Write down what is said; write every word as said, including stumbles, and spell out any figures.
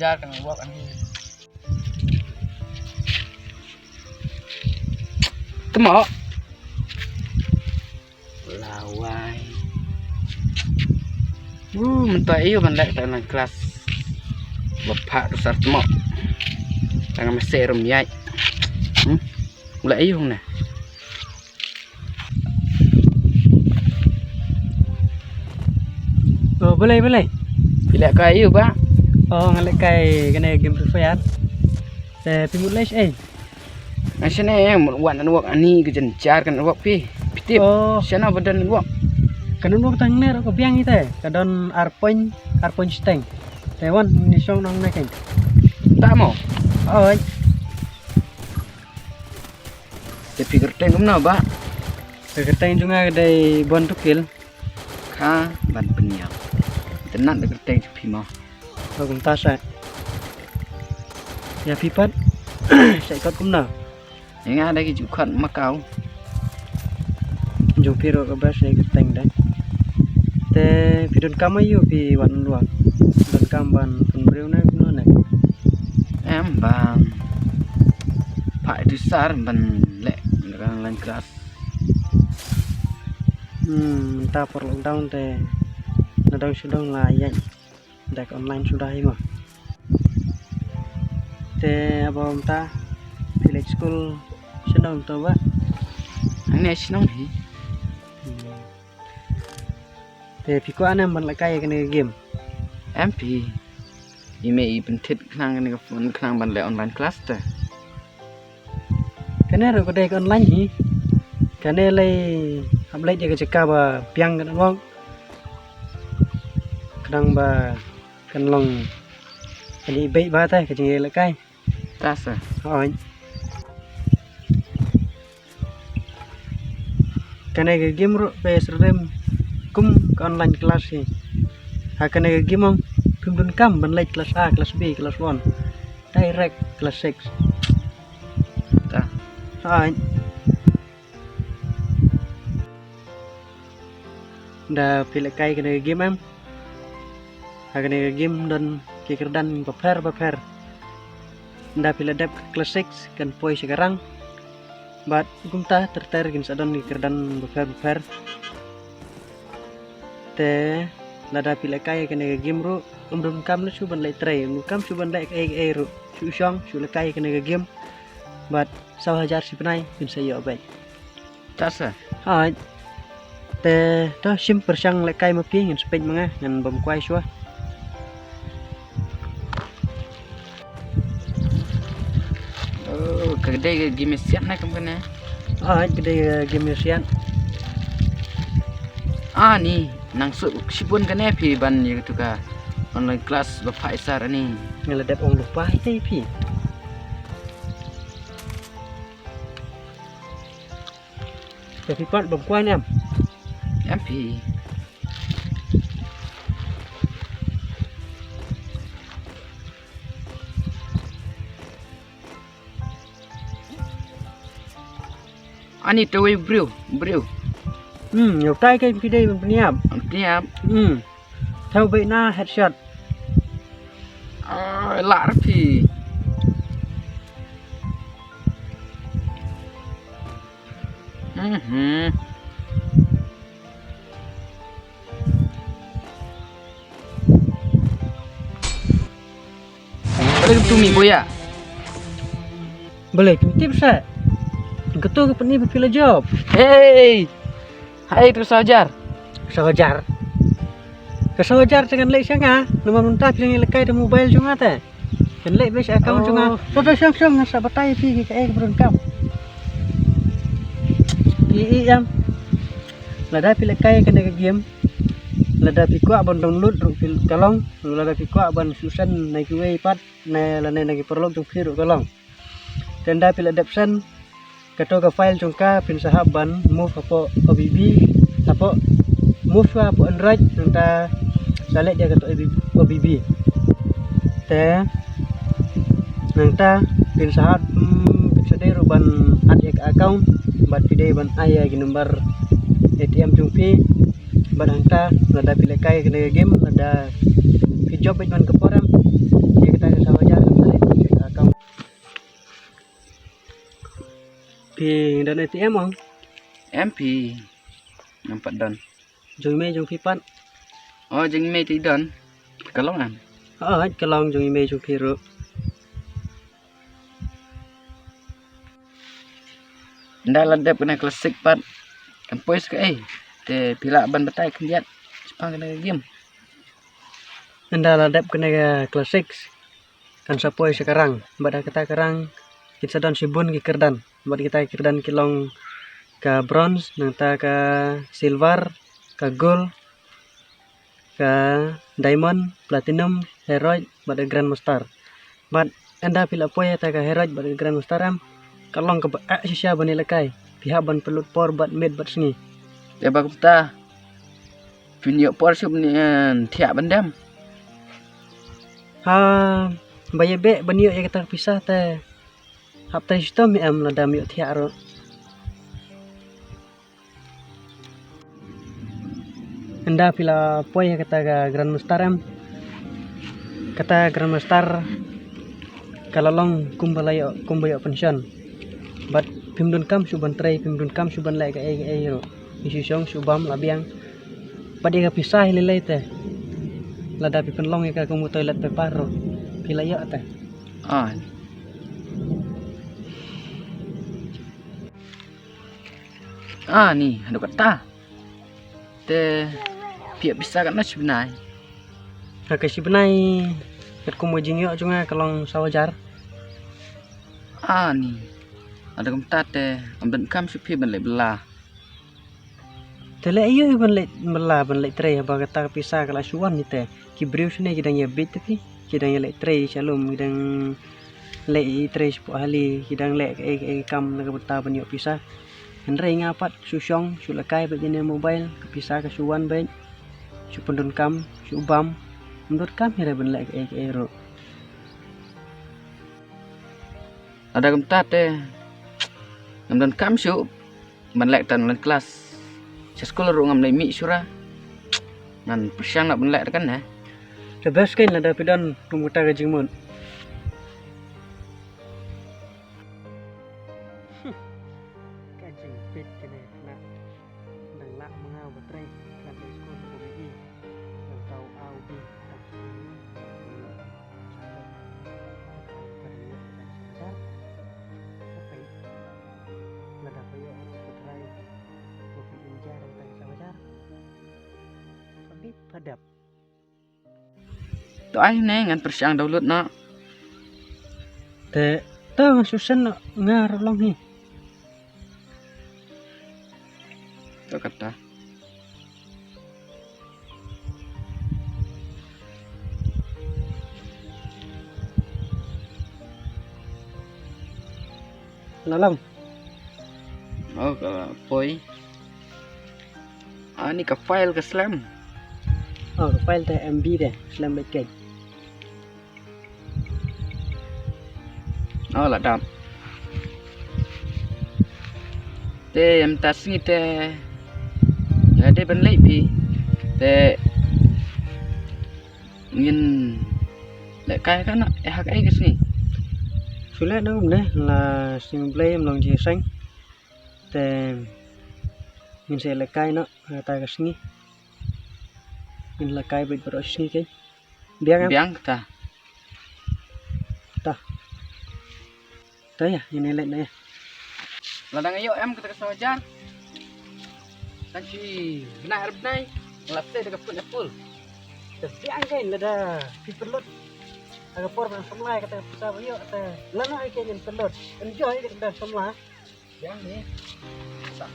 Jar kan wok ani. Temo. Lawai. Uh, mynta ïa u ban leh ta online class. Ba phah tu sar temo. Tang mesti rum ïai. Hmm. Leh ïa u ne. Oh, balei, balei? Phi leh kai ïa u ba? Oh, nga leh kai kane game Free Fire. Te phi mut leh shaei? Nga shane wan network ani ka jynjar ka network phi. Phi tip? Oh. Shano ba don network? Ka network tang ne ka biang ite. Ka don ar point, ar point steng. Te wan ni shong nong ne ken. Ta mo. Oi. Te phi kyrteng kumno ba? Ka kyrteng jong nga ka dei Bon Tukil. Kha ban pynïap. Te nat da kyrteng jong phi mo. Ba kumta sa. Ïa phi pat. Sa kot kumno? Ïa nga da ki ju khot Makau. Jong phi ruh ka best ïa kyrteng dei. Te phi donkam aïu phi wan lua? Donkam ban pynbriew ne kumno ne? Em ban phah tu sar ban leh online class. Hmm, mynta por lockdown te na dong shu dong la ïaid da ka online suda hi mo. Te haba mynta phi leit skul shnong to ba? Hangne shnong hi. Hmm. Te phi kwah ne em ban lehkai ïa kane ka game? Em phi. I mei i pynthit khnang kane ka phone khnang ban leh online class te. Kane ruh ka dei ka online hi. Kane lei hap leit ïa ka jaka ba biang ka network. Khnang ba kan long kan i beit ba te ka jingïalehkai. Ta sa. Hooid. Kane ka game ruh ka ïasyriem kum ka online class hi. Ha kane ka game ong phim donkam ban leit class A, class B, class one. Direct class six. Ta. Hooid. Da phi lehkai kane ka game em? Ha kane ka game don ki kyrdan bapher bapher. Da phi la dep class six kan poi sha ka rank. Bad kumta ter ter kin sa don ki kyrdan bapher bapher. Te lada phi lehkai kane ka game ruh, um donkam ne shu ban leh trei, um donkam shu ban leh kaei kaei ruh. Shu shong, shu lehkai kane ka game. Bad saw hajar shi bnai phin sa ïoh beit. Ta sa. Hooid. Te to shim pyrshang lehkai ma phi, ngan sa peit ma nga, ngan bam kwai shuwa. Oh, ka dei ka game ïasiat na kam kane. Hooid, ka dei ka game ïasiat. Ani, nang suk shibun kane phi ban ïa katu ka online class ba phah isar ani. Nga la dep ong lypa ïa phi. Te phi pat bam kwai ne em? Em phi. Ani te wei briew, briew. Hmm, ïa utai ka phi dei ban pynïap. Ban pynïap. Hmm. Thew beit na headshot. Ah, lah phi. Mhm. Balei tu mi boya? Balei tu tip sa? Katu ka pyni ba phi la jop. Hey! Hai tu saw hajar. Saw hajar. Ka saw hajar te kan leit sha nga. Namar mynta phi ngi lehkai da mobile jong nga te. Kan leit beit sha account jong nga. Oh. To to shong shong nga sa batai phi ki kaei ka ba donkam. Ki i em. Lada phi lehkai kane ka game. Lada phi kwah ban download ruh phi ka long. Lada phi kwah ban shu send na kiwei pat. Na lane na ki paralok jong phi ruh ka long. Te ynda phi la dep send kato ka file jong ka phin sa hap ban move hapoh O B B, hapoh move shuwa hapoh Android, nangta sa leit ïa kato O B B. Te nangta phin sa hap, hmm, phin sa dei ruh ban add ïa ka account bad phi dei ban ai ïa ki number A T M jong phi. Bad hangta lada phi lehkai kane ka game, lada phi jop beit man ka por em, ïa ka Ka sawa hajar ka leit ka account. Phi don A T M ong? Em phi. Ngam pat don. Jong i mei jong phi pat? Oh, jong i mei te i don. Ka long em? Oh, ka long jong i mei jong phi ruh. Nda la dep kane class six pat. Kan poi sa kaei. Te phi lah ban batai khyndiat shaphang kane game. Nda la dep kane class six. Kan sa poi sha ka rank. Bad ha kata ka rank kin sa don shibun ki kyrdan. Bad kita ki kyrdan ki long ka bronze, nangta ka silver, ka gold, ka diamond, platinum, heroic, bad ka grandmaster. Bad ynda phi la poi ha kata ka heroic bad ka grandmaster em, ka long kaba eh shisha ban ïalehkai. Phi hap ban pynlut por bad miet bad sngi. Te ba kumta phin ïoh por shuh ban thiah ban dem? Ha, ba ïa beh ban ïoh ïa kata ka pisa te hap trei shitom em, lada ym ïoh thiah ruh. Ynda phi la poi ha kata ka grandmaster em, kata grandmaster ka la long kumba la ïoh, kumba ïoh pension. Bad phim donkam shuh ban trei, phim donkam shuh ban leh kaei kaei ruh. Phi shu shong shu bam la biang. Bad ïa ka pisa hi lei lei te, lada phi pynlong ïa ka kum ka toilet paper ruh, phi la ïoh te. Ah. Ah, ni, haduh katta. Te phi ïoh pisa katno shi bnai? Ha, ka shi bnai katkum ka jingïoh jong nga ka long saw hajar. Ah, ni. Haduh katta te, ym donkam shuh phi ban leh bylla. Te leh aïu ban leh bylla, ban leh trei, haba kata ka pisa ka la shu wan hi te. Ki briew shane ki dang ïa bit te phi, ki dang ïa leh trei sha lum, ki dang leh ïa trei shapoh hali, ki dang leh kaei kaei kam na ka bynta ban ïoh pisa. Hynrei nga pat shu shong, shu lehkai beit ïa kane mobile, ka pisa ka shu wan beit, shu pyndonkam, shu bam, ym donkam hi re ban leh kaei kaei ruh. Lada kumta te ngam donkam shuh ban leh kata online class. Sha skul ruh ngam leit mih shuh re. Ngan pyrshang noh ban leh te kane. Te best kein lada phi don kum kata ka jingmut. Ka jingbit kane na. Nang lah ma nga ba trei, ngan leit skul ba ngi. Ngan tau au bi, tang sini. Sa lem. Ai, ka dei ka dei sa hajar. Ka pei. Lada pei ïoh ka trai. Ko pei injar ka dei sa hajar. Ka bit padap. To ai ne ngan pyrshang download noh. Te to ngan shu send noh nga ruh long hi. To kata. La long. Oh, ka poi. Ani ka file ka slem. Oh, ka file te M B te slem beit keiñ. Oh, la dap. Te em ta sngi te. Ïa dei ban leit phi. Te ngin lehkai ka na eh hak ei ka sngi. Shu leh na um ne la sngi Blei em long jingïaseng. Te ngin sa lehkai noh kata ka sngi. Ngin lehkai beit baroh sngi keiñ. Biang em? Biang kata. Ta. Ta ïa, ngin leit na ïa. Lada nga ïoh em kata ka saw hajar. Tang shi bnai ar bnai nga la tei da ka pun apple. Te biang keiñ lada phi pynlut. Ha ka por ban samla kata ka pisa ba ïoh te lano ïa keiñ ngin pynlut. Enjoy kata ka samla. Biang ne. Sa.